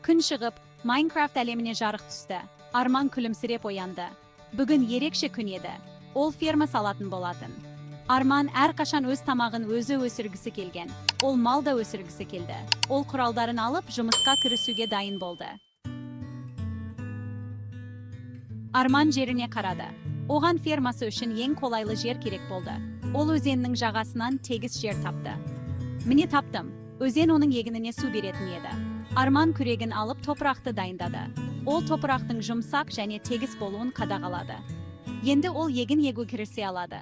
Күн шығып, Майнкрафт әлеміне жарық түсті. Арман күлімсіреп оянды. Бүгін ерекше күн еді. Ол ферма салатын болатын. Арман әрқашан өз тамағын өзі өсіргісі келген. Ол мал да өсіргісі келді. Ол құралдарын алып, жұмысқа кірісуге дайын болды. Арман жеріне қарады. Оған фермасы үшін ең қолайлы жер керек болды. Ол өзеннің жағасынан тегіс жер тапты. Міне, таптым. Өзен оның егініне су беретін еді. Арман күрегін алып, топырақты дайындады. Ол топырақтың жұмсақ және тегіс болуын қадағалады. Енді ол егін егу кірісе алады.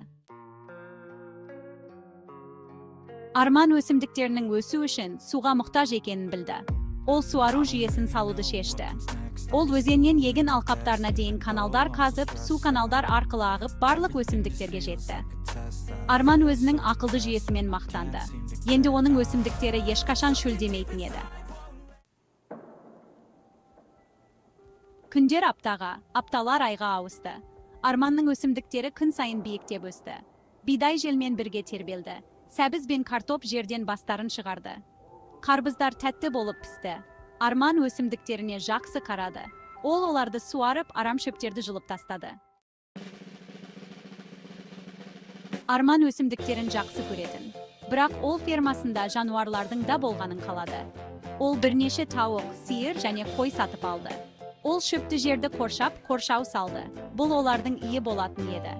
Арман өсімдіктерінің өсу үшін суға мұқтаж екенін білді. Ол суару жүйесін салуды шешті. Ол өзеннен егін алқаптарына дейін каналдар қазып, су каналдар арқылы ағып, барлық өсімдіктерге жетті. Арман өзінің ақылды жүйесімен мақтанды. Енді оның өсімдіктері ешқашан шөлдемейтін еді. Күндер аптаға, апталар айға ауысты. Арманның өсімдіктері күн сайын биіктеп өсті. Бидай желмен бірге тербелді. Сәбіз бен картоп жерден бастарын шығарды. Қарбыздар тәтті болып пісті. Арман өсімдіктеріне жақсы қарады. Ол оларды суарып, арам шөптерді жұлып тастады. Арман өсімдіктерін жақсы көретін. Бірақ ол фермасында жануарлардың да болғанын қалады. Ол бірнеше тауық, сиыр және қой сатып алды. Ол шөпті жерді қоршап, қоршау салды. Бұл олардың үйі болатын еді.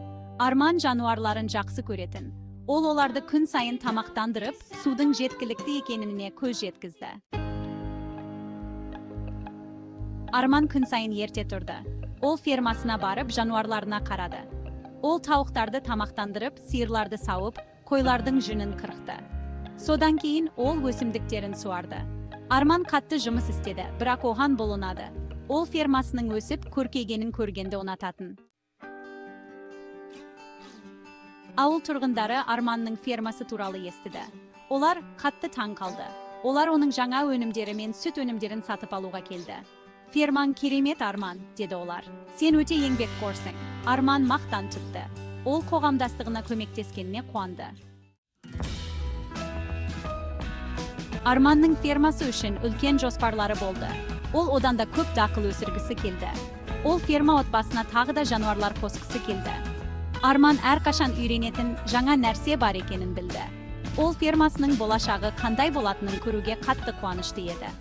Арман жануарларын жақсы көретін. Ол оларды күн сайын тамақтандырып, судың жеткілікті екеніне көз жеткізді. Арман күн сайын ерте тұрды. Ол фермасына барып, жануарларына қарады. Ол тауықтарды тамақтандырып, сиырларды сауып, қойлардың жүнін қырықты. Содан кейін ол өсімдіктерін суарды. Арман қатты жұмыс істеді, бірақ оған бұл ұнады. Ол фермасының өсіп, көркейгенін көргенді ұнататын. Ауыл тұрғындары Арманның фермасы туралы естіді. Олар қатты таң қалды. Олар оның жаңа өнімдері мен сүт өнімдерін сатып алуға келді. «Фермаң керемет, Арман», – деді олар. «Сен өте еңбекқорсың». Арман мақтан тұтты. Ол қоғамдастығына көмектескеніне қуанды. Арманның фермасы үшін үлкен жоспарлары болды. Ол одан да көп дақыл өсіргісі келді. Ол ферма отбасына тағы да жануарлар қосқысы келді. Арман әрқашан үйренетін жаңа нәрсе бар екенін білді. Ол фермасының болашағы қандай болатынын көруге қатты қуанышты еді.